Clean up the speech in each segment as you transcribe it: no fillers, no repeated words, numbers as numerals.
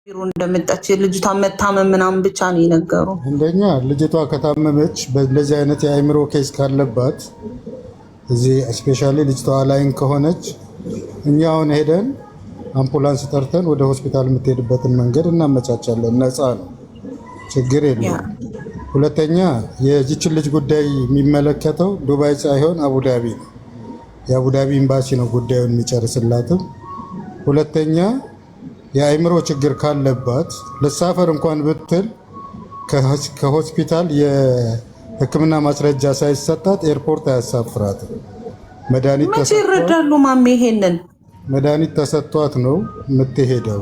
ቢሮ እንደመጣች ልጅቷ መታመም ምናምን ብቻ ነው የነገሩ። አንደኛ ልጅቷ ከታመመች፣ በእንደዚህ አይነት የአእምሮ case ካለባት፣ እዚህ especially ልጅቷ አላይን ከሆነች እኛ አሁን ሄደን አምቡላንስ ጠርተን ወደ ሆስፒታል የምትሄድበትን መንገድ እናመቻቻለን። ነፃ ነው፣ ችግር የለውም። ሁለተኛ የዚችን ልጅ ጉዳይ የሚመለከተው ዱባይ ሳይሆን አቡዳቢ ነው። የአቡዳቢ ኤምባሲ ነው ጉዳዩን የሚጨርስላትም። ሁለተኛ የአእምሮ ችግር ካለባት ልሳፈር እንኳን ብትል ከሆስፒታል የሕክምና ማስረጃ ሳይሰጣት ኤርፖርት አያሳፍራትም። መድኃኒት መቼ ተሰጥቷት ይረዳሉ ማሜ ይሄንን? መድኃኒት ተሰጥቷት ነው የምትሄደው።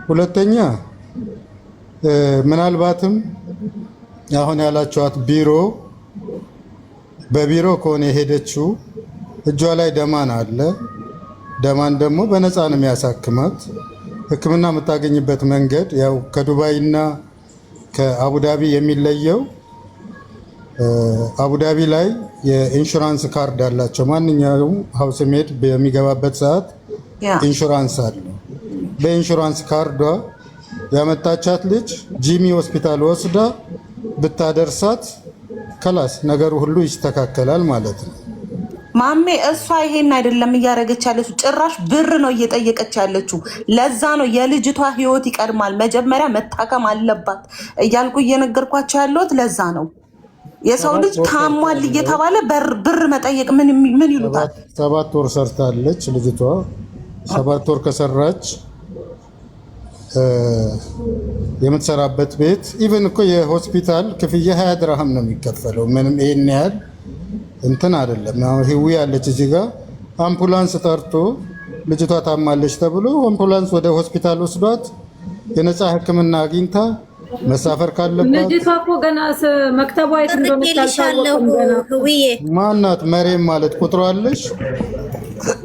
ሁለተኛ ምናልባትም አሁን ያላችኋት ቢሮ በቢሮ ከሆነ የሄደችው እጇ ላይ ደማን አለ። ደማን ደግሞ በነፃ ነው የሚያሳክማት። ሕክምና የምታገኝበት መንገድ ያው ከዱባይና ከአቡዳቢ የሚለየው አቡዳቢ ላይ የ insurance card አላቸው። ማንኛውም housemaid በሚገባበት ሰዓት ኢንሹራንስ አለው። በ insurance card ዷ ያመጣቻት ልጅ ጂሚ ሆስፒታል ወስዳ ብታደርሳት خلاص ነገሩ ሁሉ ይስተካከላል ማለት ነው። ማሜ፣ እሷ ይሄን አይደለም እያደረገች ያለችው፣ ጭራሽ ብር ነው እየጠየቀች ያለችው። ለዛ ነው የልጅቷ ህይወት ይቀድማል፣ መጀመሪያ መታከም አለባት እያልኩ እየነገርኳቸው ያለሁት ለዛ ነው። የሰው ሰባት ልጅ ወር ታሟል ሰርታለች። እየተባለ ብር መጠየቅ ምን ይሉታል? 7 ወር ሰርታለች ልጅቷ። 7 ወር ከሰራች የምትሰራበት ቤት even እኮ የሆስፒታል ክፍያ 20 ድርሃም ነው የሚከፈለው። ምንም ይሄን ያህል እንትን አይደለም። አሁን ህዊ ያለች እዚህ ጋር አምቡላንስ ጠርቶ ልጅቷ ታማለች ተብሎ አምቡላንስ ወደ ሆስፒታል ወስዷት የነፃ ሕክምና አግኝታ መሳፈር ካለባት ልጅቷ እኮ ገና መክተቧ የት እንደሆነች ልኬልሻለሁ አልታወቀም ገና። ህውዬ። ማናት መሬም ማለት ቁጥሯ አለሽ?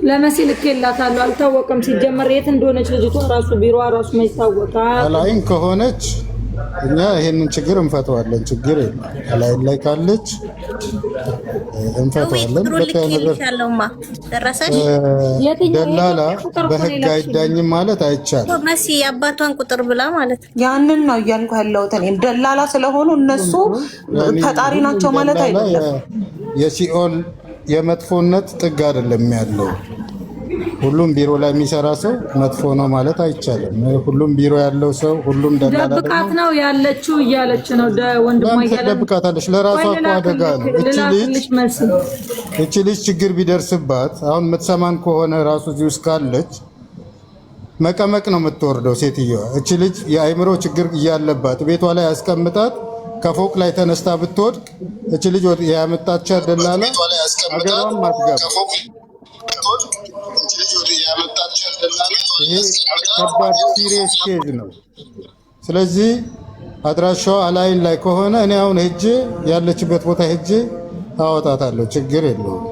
ለመሲ ልኬላታለሁ። አልታወቀም ሲጀመር የት እንደሆነች ልጅቷ ራሱ፣ ቢሮዋ ራሱ መች ታወቀ? አላይን ከሆነች እኛ ይሄንን ችግር እንፈተዋለን። ችግር የለም። አላይን ላይ ካለች ህዊ እንፈተዋለን። ቁጥሩን ሁለተኛ ነገር ልኬልሻለሁማ፣ ደረሰሽ? የትኛው? ደላላ የኢትዮጵያ ቁጥር እኮ ነው በህግ የላክሽልኝ። አይዳኝም ማለት አይቻልም። መሲ የአባቷን ቁጥር ብላ ማለት ነው። ያንን ነው እያልኩ ያለሁት እኔም። ደላላ ስለሆኑ እነሱ ያኔ ፈጣሪ ሁሉም ናቸው ማለት ደላላ አይደለም። የሲኦል የመጥፎነት ጥግ አይደለም ያለው። ሁሉም ቢሮ ላይ የሚሰራ ሰው መጥፎ ነው ማለት አይቻልም። ሁሉም ቢሮ ያለው ሰው፣ ሁሉም ደላላ ደብቃት ደግሞ ነው ያለችው እያለች ነው ወንድሟ ለምን እያለ ነው። ትደብቃታለች? ለራሷ ቆይ እኮ አደጋ ነው። ልላክልሽ እቺ ልጅ ልላክልሽ መሲ። እቺ ልጅ ችግር ቢደርስባት አሁን የምትሰማን ከሆነ ራሱ እዚህ ውስጥ ካለች መቀመቅ ነው የምትወርደው ሴትየዋ። እቺ ልጅ የአእምሮ ችግር እያለባት ቤቷ ላይ ያስቀምጣት ከፎቅ ላይ ተነስታ ብትወድቅ እቺ ልጅ ያመጣቻት ደላላ ሀገሯም አትገባ። ይሄ ከባድ serious case ነው። ስለዚህ አድራሻዋ አላይን ላይ ከሆነ እኔ አሁን ሄጄ ያለችበት ቦታ ሄጄ አወጣታለሁ። ችግር የለውም።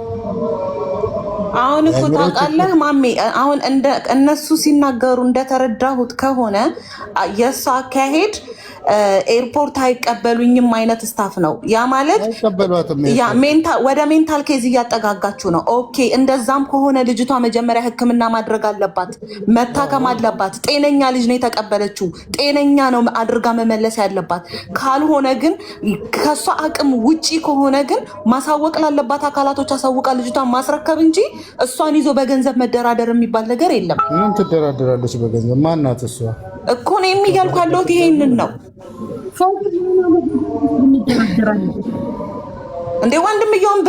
አሁን እኮ የአእምሮ ችግር ታውቃለህ ማሜ፣ አሁን እንደ እነሱ ሲናገሩ እንደተረዳሁት ከሆነ የእሷ አካሄድ ኤርፖርት አይቀበሉኝም አይነት stuff ነው። ያ ማለት አይቀበሏትም። ያ ኤርፖርት ወደ mental case እያጠጋጋችሁ ነው። Okay፣ እንደዛም ከሆነ ልጅቷ መጀመሪያ ሕክምና ማድረግ አለባት፣ መታከም አለባት። ጤነኛ ልጅ ነው የተቀበለችው፣ ጤነኛ ነው አድርጋ መመለስ ያለባት። ካልሆነ ግን፣ ከሷ አቅም ውጪ ከሆነ ግን ማሳወቅ ላለባት አካላቶች አሳውቃ ልጅቷን ማስረከብ እንጂ እሷን ይዞ በገንዘብ መደራደር የሚባል ነገር የለም። ምን ትደራደራለች በገንዘብ? ማናት እሷ? እኮ ነው እያልኩ ያለሁት ይሄንን ነው። እንደራደራለን። እንዴ ወንድምየውን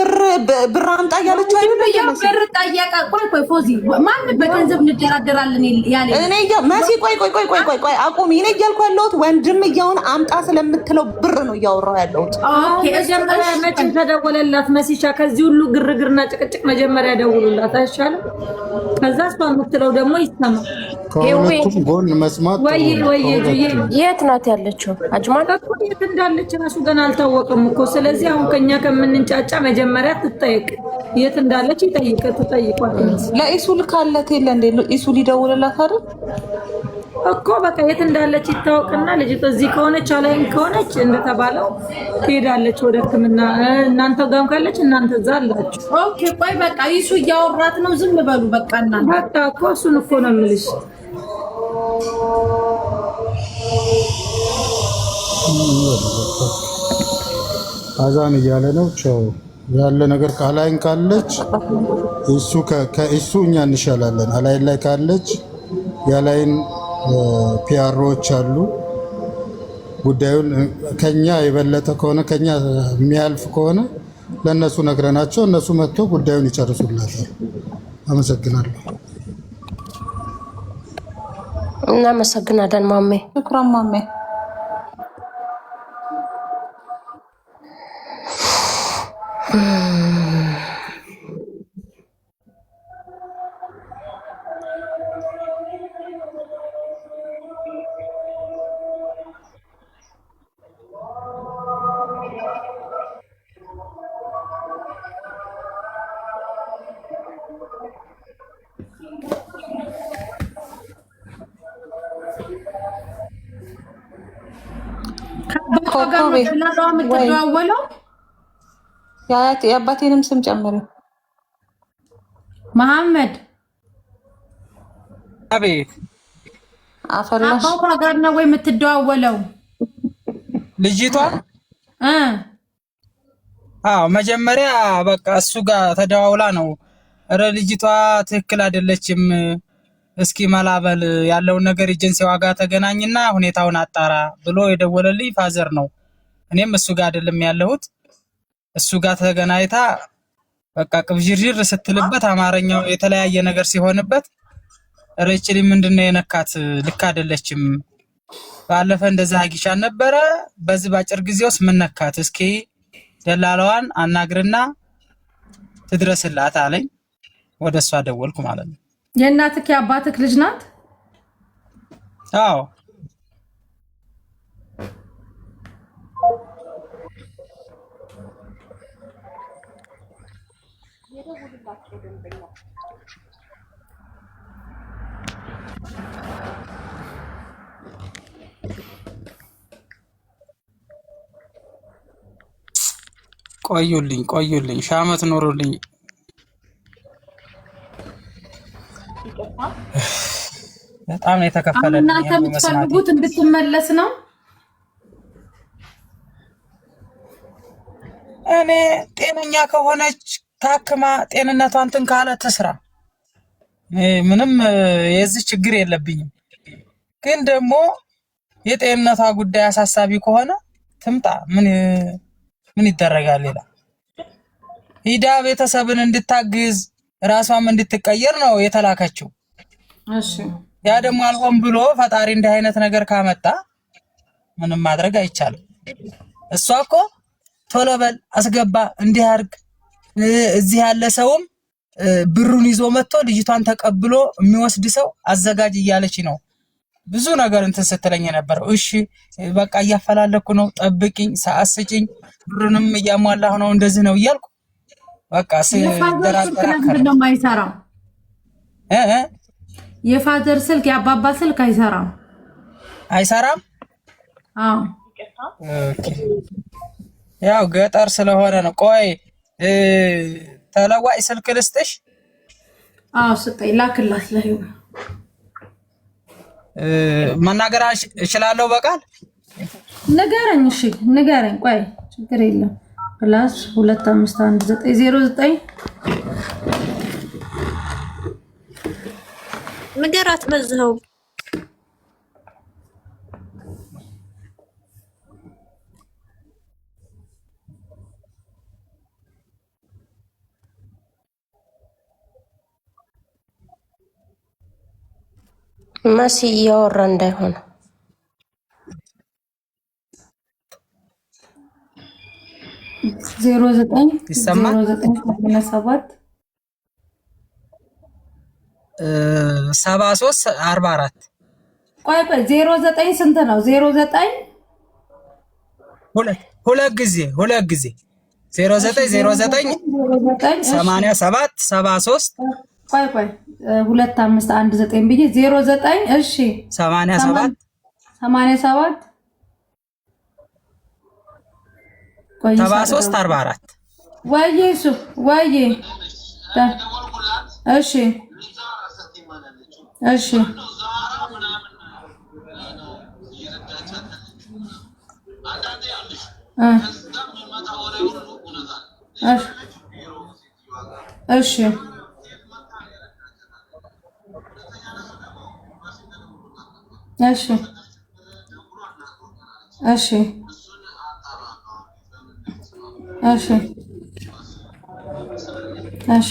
ብር አምጣ እያለችው አይደለ? ወንድምየው ብር ጠየቀ። ቆይ ቆይ ፎዚ፣ ማን በገንዘብ እንደራደራለን ያለ? እኔ መሲ፣ ቆይ ቆይ ቆይ ቆይ ቆይ ቆይ አቁሚ። እኔ እያልኩ ያለሁት ወንድምየውን አምጣ ስለምትለው ብር ነው እያወራሁ ያለሁት። Okay። መጀመሪያ መቼ ተደወለላት? መሲሻ፣ ከዚህ ሁሉ ግርግርና ጭቅጭቅ መጀመሪያ ደውሉላት አይሻልም? ከዛ እሷ የምትለው ደግሞ ይሰማ። ከሁለቱም ጎን መስማት ጥሩ ወይ ነው። ወይ ጁዬ። ከሁለቱም። የት ናት ያለችው? አጅማን? እኮ የት እንዳለች ራሱ ገና አልታወቅም እኮ። ስለዚህ አሁን ከኛ ከምንንጫጫ መጀመሪያ ትጠየቅ፣ የት እንዳለች ይጠይቅ ትጠይቋት። ለኢሱ ልካለት የለ እንዴ? ኢሱ ሊደውልላት አይደል? እኮ በቃ የት እንዳለች ይታወቅና ልጅቷ እዚህ ከሆነች፣ አላይን ከሆነች እንደተባለው ትሄዳለች ወደ ሕክምና። እናንተ ጋርም ካለች እናንተ እዛ አላችሁ። Okay፣ ቆይ በቃ ይሱ እያወራት ነው። ዝም በሉ በቃ እናንተ። በቃ እኮ እሱን እኮ ነው የምልሽ። አዛን እያለ ነው። ቸው ያለ ነገር አላይን ካለች እሱ ከእሱ እኛ እንሻላለን። አላይን ላይ ካለች የአላይን PR ኦች አሉ። ጉዳዩን ከኛ የበለጠ ከሆነ፣ ከኛ የሚያልፍ ከሆነ ለእነሱ ነግረናቸው እነሱ መጥቶ ጉዳዩን ይጨርሱላታል። አመሰግናለሁ። እናመሰግናለን ማሜ። شكرا ማሜ። ከአባቷ ጋር ነው ኮኮቤ ደላላዋ ወይ የምትደዋወለው። የአባቴንም ስም ጨምሪ። መሐመድ አቤት። አፈላሽ። አባቷ ጋር ነው ወይ የምትደዋወለው? ልጅቷ እ አዎ፣ መጀመሪያ በቃ እሱ ጋር ተደዋውላ ነው። እረ ልጅቷ ትክክል አይደለችም፣ እስኪ መላበል ያለውን ነገር ኤጀንሲዋ ጋር ተገናኝና ሁኔታውን አጣራ ብሎ የደወለልኝ father ነው። እኔም እሱ ጋር አይደለም ያለሁት። እሱ ጋር ተገናኝታ በቃ ቅብዥርዥር ስትልበት አማርኛው የተለያየ ነገር ሲሆንበት እረ ይህች ልጅ ምንድን ነው የነካት? ልክ አይደለችም። ባለፈ እንደዛ አጊሻን ነበረ። በዚህ ባጭር ጊዜ ውስጥ ምን ነካት? እስኪ ደላላዋን አናግርና ትድረስላት አለኝ። ወደ እሷ ደወልኩ ማለት ነው። የእናትክ የአባትክ ልጅ ናት? አዎ። ቆዩልኝ ቆዩልኝ፣ ሺህ ዓመት ኖሩልኝ። በጣም ነው አሁን የተከፈለልኝ እናንተ ይሄን በመስማቴ። የምትፈልጉት እንድትመለስ ነው? እኔ ጤነኛ ከሆነች ታክማ ጤንነቷን እንትን ካለ ትስራ። እኔ ምንም የዚህ ችግር የለብኝም። ግን ደግሞ የጤንነቷ ጉዳይ አሳሳቢ ከሆነ ትምጣ። ምን ምን ይደረጋል? ሌላ ሂዳ ቤተሰብን እንድታግዝ ራሷም እንድትቀየር ነው የተላከችው። እሺ። ያ ደግሞ አልሆን ብሎ ፈጣሪ እንዲህ አይነት ነገር ካመጣ ምንም ማድረግ አይቻልም። እሷ እኮ ቶሎ በል አስገባ፣ እንዲህ አድርግ፣ እዚህ ያለ ሰውም ብሩን ይዞ መጥቶ ልጅቷን ተቀብሎ የሚወስድ ሰው አዘጋጅ እያለች ነው ብዙ ነገር እንትን ስትለኝ የነበረው። እሺ በቃ እያፈላለኩ ነው፣ ጠብቂኝ፣ ሰዓት ስጭኝ፣ ብሩንም እያሟላሁ ነው፣ እንደዚህ ነው እያልኩ በቃ የ father ስልክ ስደራደር ለምንድን ነው የማይሰራው? እ እ የ father ስልክ የአባባ ስልክ አይሰራም። አይሰራም። አዎ። Okay። ያው ገጠር ስለሆነ ነው። ቆይ ተለዋጭ ስልክ ልስጥሽ። አዎ ስጠኝ፣ ላክላት ለህይወት። መናገር እችላለሁ በቃል። ንገረኝ። እሺ ንገረኝ። ቆይ ችግር የለም። plus 251 909። ንገራት በዛው። መሲ እያወራ እንዳይሆን። 09። ይሰማል። 0987። 73 44። ቆይ ቆይ፣ 09 ስንት ነው? 09። ሁለት ሁለት ጊዜ፣ ሁለት ጊዜ 0909። 09፣ እሺ። 87 73። ቆይ ቆይ፣ 2519 ብዬ 09፣ እሺ። 87። 87፣ ቆይ። 73 44። ወይዬ እሱ ወይዬ፣ እሺ እሺ። እሺ እሺ እሺ እሺ እሺ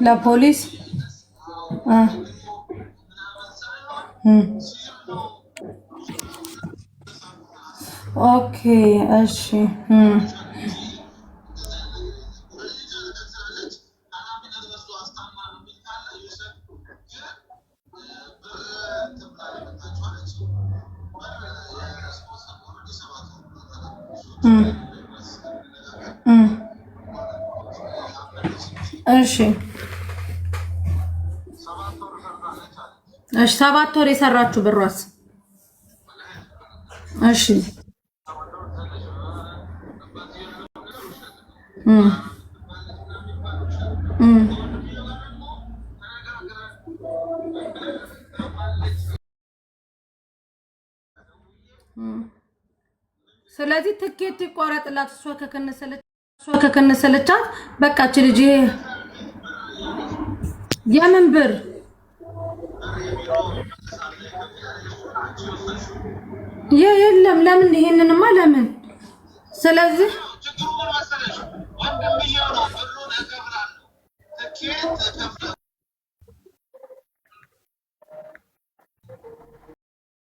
ለፖሊስ okay እሺ እሺ እሺ 7 ወር የሰራችሁ ብሯስ? እሺ ስለዚህ ትኬት ይቆረጥላት። እሷ ከከነሰለቻት በቃች ልጅ የምን ብር የለም። ለምን ይሄንንማ ለምን? ስለዚህ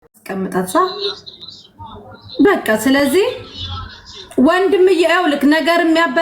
አስቀምጣት በቃ። ስለዚህ ወንድምዬ ይኸውልህ ነገር የሚያበ